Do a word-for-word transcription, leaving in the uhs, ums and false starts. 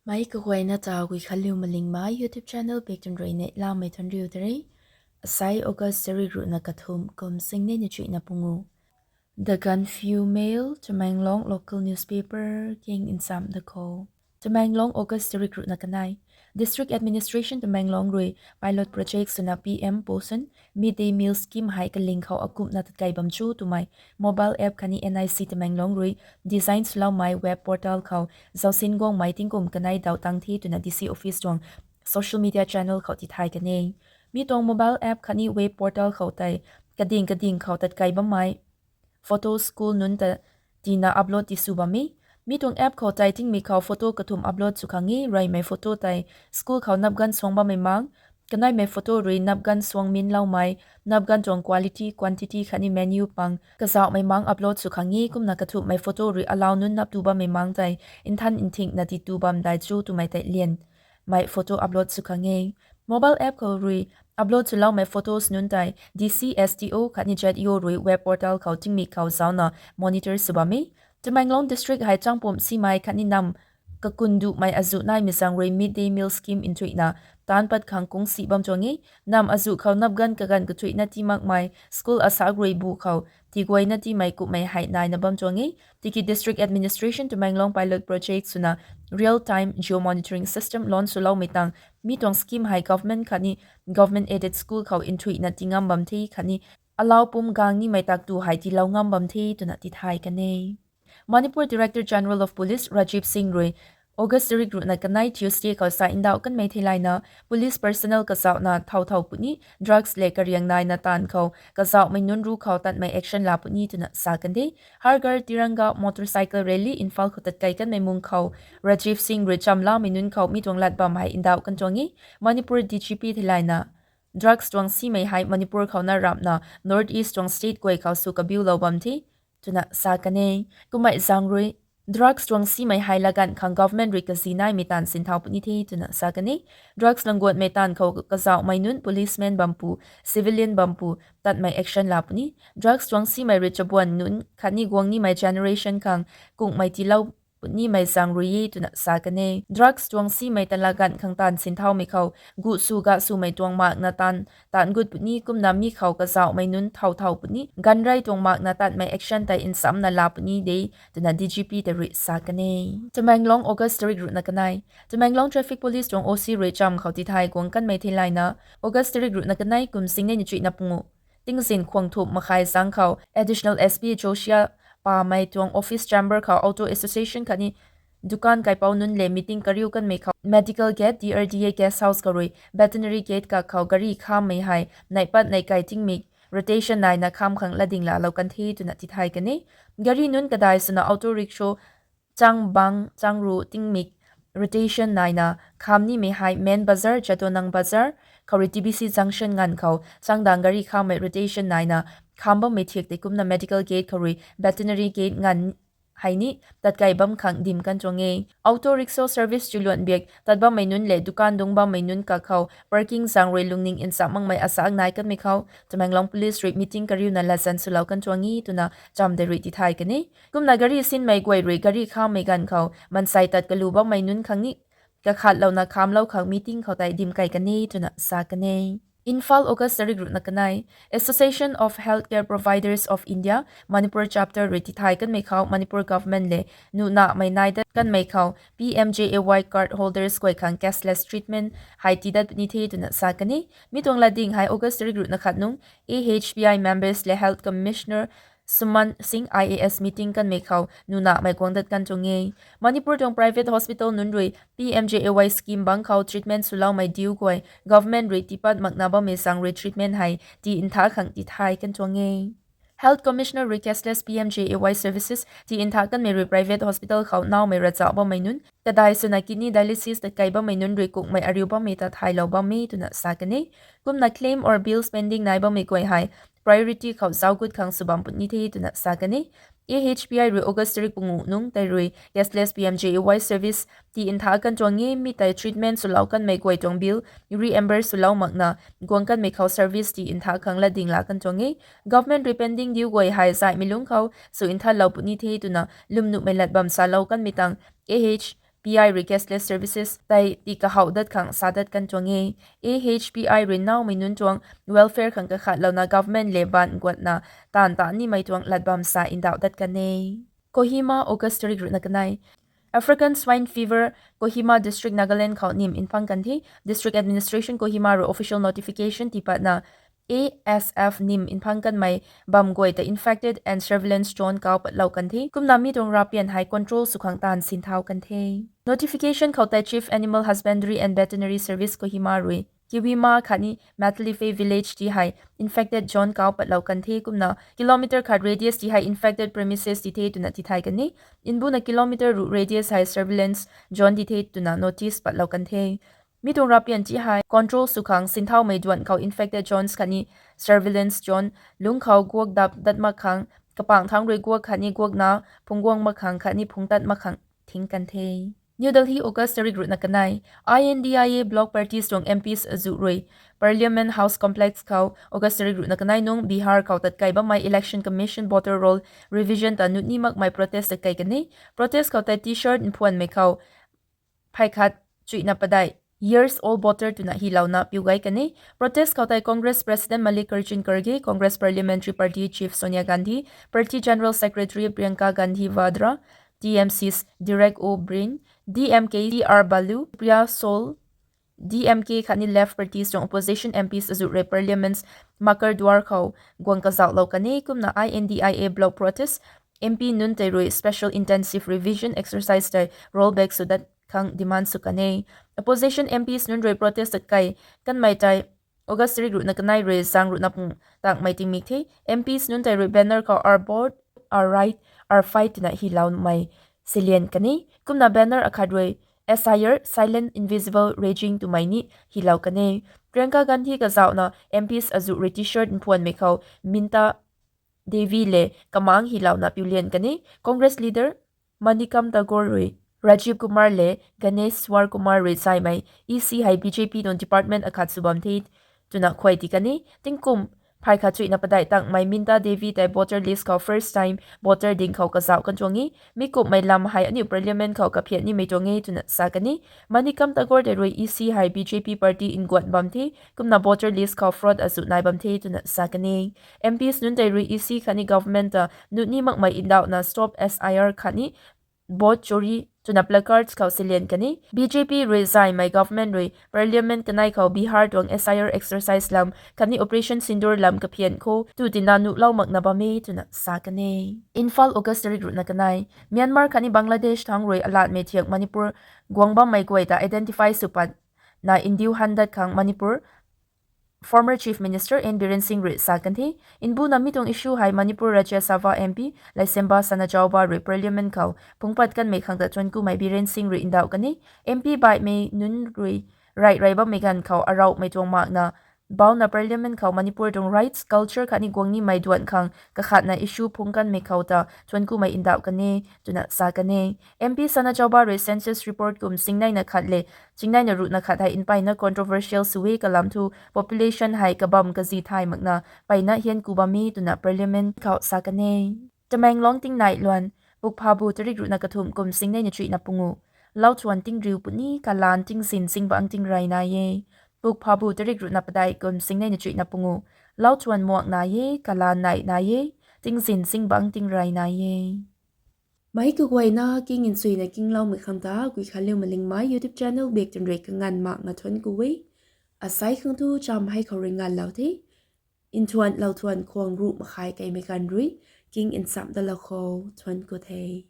Mei kaguayna ta Guikhanliu Malingmei YouTube channel bak tun rui neihlamei thanriu ta re. Asai August tarik ruhna kathumh, kum singnei na chuihna pungu. The Gaanphiu Mail, Tamenglong local newspaper king nsam da khou. Tamenglong, August tarik ruhna kanei. District Administration Tamenglong rui pilot project swna P M Posan Mid Day Meal Scheme hei kaling khou akumhna tatkai bam cho twmei mobile app khatni N I C Tamenglong rui design swloumei web portal khou zausin guangmei tingkum kanei daw tang the twna D C office tuang social media channel khou tithay kan e. Mi tuang mobile app khatni web portal khou tei kading kading khou tatkai bammei photo school nunc ta tina upload tisw bam e. Mi tuang app khou tei tingmik khou photo kathumh upload sw khang e. Reymei photo tei school khou napganv suang bammei mang, kaneimei photo rui napganv suang minloumei, napganv tuang quality, quantity khatni menu pang kazauhmei mang upload sw khang e. Kumna kathumhmei photo rui allow nunc nap tu bammei mang tei nthan nthingna titu bam dai cho twmei tei lianmei photo upload sw khang e. Mobile app khou rui upload swloumei photos nunc tei D C, S D O khatni Z E O rui web portal khou tingmik khou zauna monitor sw bam e. Tamenglong district hei changpumh simei khatni nam kakun duhmei azuh naimei zaeng rui Mid Day Meal Scheme nthuihna taanc pat khang kungsi bam tuang e. Nam azuh khou napganv kaganv kathuihna tii makmei school asak rui bu khou tiguayna tiimei kummei hei naina bam tuang e. Tiki District Administration Tamenglong pilot project swna real time geo monitoring system launch swloumei tang mi tuang scheme hei government khatni government aided school khou nthuihna tii ngam bam the khatni allow pum gang nimei tak tu hei tiilou ngam bam the twna tithay kan e. Manipur Director General of Police Rajiv Singh rui August tarik ruhna kanei Tuesday khou sa ndauh kanmei theilayna police personnel kazauhna thau thau puni drugs le kariang naina taanv khou kazauhmei nunc ru khou tatmei action la puni twna sa kan de. Har Ghar Tiranga motorcycle rally Imphal khou tatkei kanmei mung khou Rajiv Singh rui chamlamei nunc khou mi tuang lat bam hei ndauh kan tuang e. Manipur D G P theilayna drugs tuang simei hei Manipur khou na ramhna North East tuang state guay khou sw kabiulou bam the twna sa kan e. Kummei zaeng rui drugs tuang simei hei laganv khang government rui kazi naimei taanv sinthau puni the twna sa kan e. Drugs langguatmei taanv khou kazauhmei nunc policeman bampu, civilian bampu tatmei action la puni. Drugs tuang simei rui chabuan nunc khatni guang nimei generation khang kungmei tiilou punimei zaeng rui e twna sa kan e. Drugs tuang simei ta laganv khang taanv sinthaumei khou gu sw ga swmei tuang makna taanv taanc gut puni kumna mi khou kazauhmei nunc thau thau puni. Ganrei tuang makna tatmei action tei nsamna la puni de twna D G P ta rui sa kan e. Tamenglong, August tarik ruhna kanei. Tamenglong Traffic Police tuang O C rui cham khou tithay guang kanmei theilayna August tarik ruhna kanei kum singnei na chuihna pungu tingzin khwang thumh makhai zaeng khou Additional S P Joshua Pamei tuang office chamber khou Auto Association khatni dukan kaipouc nunc le meeting kariu kanmei khou medical gate, D R D A guest house khou rui veterinary gate kak khou gari khammei hei neih pat neih kai tingmik rotation naina kham khang latding laalou kan the twna tithay kan e. Gari nunc kadai swna auto rickshaw chang bang chang ru tingmik rotation naina kham nimei hei Main Bazar, Jadonang Bazar khou rui T B C junction nganv khou changdang gari khammei rotation naina kham bammei thiak tei kumna medical gate khou rui veterinary gate nganv hei ni tatkei bam khang dim kan tuang e. Auto rickshaw service chuluan biak tat bammei nunc le dukan dungc bammei nunc kak khou parking zaeng rui lungning nsam makmei asak nai kanmei khou Tamenglong Police rui meeting kariuna latzan swlou kan tuang e twna cham de rui tithay kan e. Kumna gari sinmei guay rui gari khammei ganv khou mansei tat kalu bammei nunc khang ni kakhatlouna khamlou khang meeting khou tei dim kai kan e twna sa kan e. Imphal, August tarik ruhna kanei. Association of Healthcare Providers of India Manipur chapter rui tithay kanmei khou Manipur government le nuh namei nai dat kanmei khou P M J A Y card holders guay khang cashless treatment hei tii dat puni the twna sa kan e. Mi tuang latding hei August tarik ruhna khat nung A H P I members le Health Commissioner Suman Singh I A S meeting kanmei khou nuh namei guang dat kan tuang e. Manipur tuang private hospital nunc rui P M J A Y scheme bang khou treatment swloumei diu guay government rui tiipat makna bammei zaeng rui treatment hei tii ntha khang tithay kan tuang e. Health Commissioner rui cashless P M J A Y services tii ntha kanmei rui private hospital khou naumei ravchauh bammei nunc kadai swna kidney dialysis tatkei bammei nunc rui kukmei ariu bammei ta thaylou bam e twna sa kan e. Kumna claim or bills pending nai bammei guay hei priority khou zauc gut khang sw bam puni the twna sa kan e. A H P I rui August tarik pungu nung tei rui cashless P M J A Y service tii ntha kan tuang e. Mi tei treatment swlou kanmei guay tuang bill reimburse swlou makna guang kanmei khou service tii ntha khang latding la kan tuang e. Government rui pending diu guay hei zaihmei lungc khou sw nthanlou puni the twna lwmnuhmei lat bam salou kanmei tang A H I rui cashless services tei tii kahouh dat khang sa dat kan tuang e. A H P I rui nowmei nunc tuang welfare khang kakhatlouna government le baanv guatna taanv ta nimei tuang lat bam sa ndauh dat kan e. Kohima, August tarik ruhna kanei. African swine fever Kohima district, Nagaland khou nim mphang kan the. District administration Kohima rui official notification tii patna, A S F nim mphang kanmei bam guay ta infected and surveillance zone kau patlou kan the. Kumna mi tuang rapian hei control sw khang taanv sinthau kan the. Notification khou tei Chief Animal Husbandry and Veterinary Service Kohima rui Kiwima khatni Matlife village ti hei infected zone kau patlou kan the. Kumna kilometer khat radius ti hei infected premises ti the twna tithay kan e. Mbuna kilometer ruh radius hei surveillance zone ti the twna notice patlou kan the. Mi tuang rapian ti hei control sw khang sinthaumei duan khou infected zones khatni surveillance zone lungc khou guak dap dat mak khang, kapang thangc rui guak khatni guakna phungc guang mak khang khatni phungc tat mak khang thing kan the. New Delhi, August tarik ruhna kanei. I N D I A bloc parties tuang M Ps azuh rui Parliament House Complex khou August tarik ruhna kanei nung Bihar khou tatkai bammei Election Commission voter roll revision ta nuni makmei protest tatkai kan e. Protest khou tei T-shirt mphuanmei khou phay khat chuihna padeih years old voter twna hylouna piu gay kan e. Protest khou tei Congress President Mallikarjun Kharge, Congress Parliamentary Party Chief Sonia Gandhi, Party General Secretary Priyanka Gandhi Vadra, T M C's Derek O'Brien, D M K T R Balu, Priya Saul, D M K khatni Left Parties tuang opposition M Ps azuh rui Parliament's Makar Dwar khou guang kazauhlou kan e. Kumna I N D I A bloc protest M P nunc tei rui special intensive revision exercise tei rollback sw dat khang demand sw kan e. Opposition M Ps nunc rui protest tatkai kanmei tei August tarik ruhna kanei rui zaeng ruhna pung tangmei tingmik the. M Ps nunc tei rui banner khou Our vote, our right, our fight twna hyloumei silian kan e. Kumna banner akhat rui S I R, Silent Invisible Raging twmei ni hylou kan e. Priyanka Gandhi kazauhna M Ps azuh rui T-shirt mphuanmei khou Minta Devi le kamang hylouna piulian kan e. Congress leader Manikam Tagore rui Rajiv Kumar le Ganesh Swar Kumar rui zaymei E C hei B J P tuang department akhat sw bam the twna khuay ti kan e. Tingkum phay khat chuihna padeih tangmei Minta Devi tei voter list khou first time voter ding khou kazauh kan tuang e. Mi kumhmei lam hei aniu Parliament khou kaphian nimei tuang e twna sa kan e. Manikam Tagore tei rui E C hei B J P party nguat bam the, kumna voter list khou fraud azuh nai bam the twna sa kan e. M Ps nunc tei rui E C khatni government ta nuni makmei ndauhna Stop S I R khatni Vote Chori twna placards khou silian kan e. B J P rui zaymei government rui Parliament kanei khou Bihar tuang S I R exercise lam khatni Operation Sindoor lam kaphian khou tu tina nuhlou makna bam e twna sa kan e. Imphal, August tarik ruhna kanei. Myanmar khatni Bangladesh thangc rui alatmei thiak Manipur guang bammei guay ta identify sw patna ndiu han dat khang Manipur former Chief Minister N Biren Singh rui sa kan the. Mbuna mi tuang issue hei Manipur Rajya Sabha M P Leishemba Sanajaoba rui Parliament khou phungc pat kanmei khang ta thuanckumei Biren Singh rui ndauh kan e. M P baihmei nunc rui rey rey bammei ganv khou arauhmei tuang makna bauna Parliament khou Manipur tuang rights, culture khatni guang nimei duan khang kakhatna issue phungc kanmei khou ta thuanckumei ndauh kan e twna sa kan e. M P Sanajaoba rui census report kum singneina khat le chingneina ruhna khat hei mpeyna controversial sw e kalam thu population hei kabam kazi thay makna mpeyna hian ku bam e twna Parliament khou sa kan e. Tamenglong tingnai luan. Pukphabu tarik ruhna kathumh kum singneina chuihna pungu. Lauthuan tingriu puni kalan tingzin zingbangc tingrey nai e. Pukphabu tarik ruhna padeih kum singneina chuihna pungu. Lauthuan muak nai e, kalan nei nai e, tingzin zingbangc tingrey nai e. Meic kaguayna king nchuina kingloumei khang ta Guikhanliu Malingmei YouTube channel bak twn rui kanganv makna thuancku e. Asei khang thu cham hei khou rui nganvlou the. Nthuan lauthuan khwang ruh makhai keimei ganv rui king nchamh dalou khou thuancku the.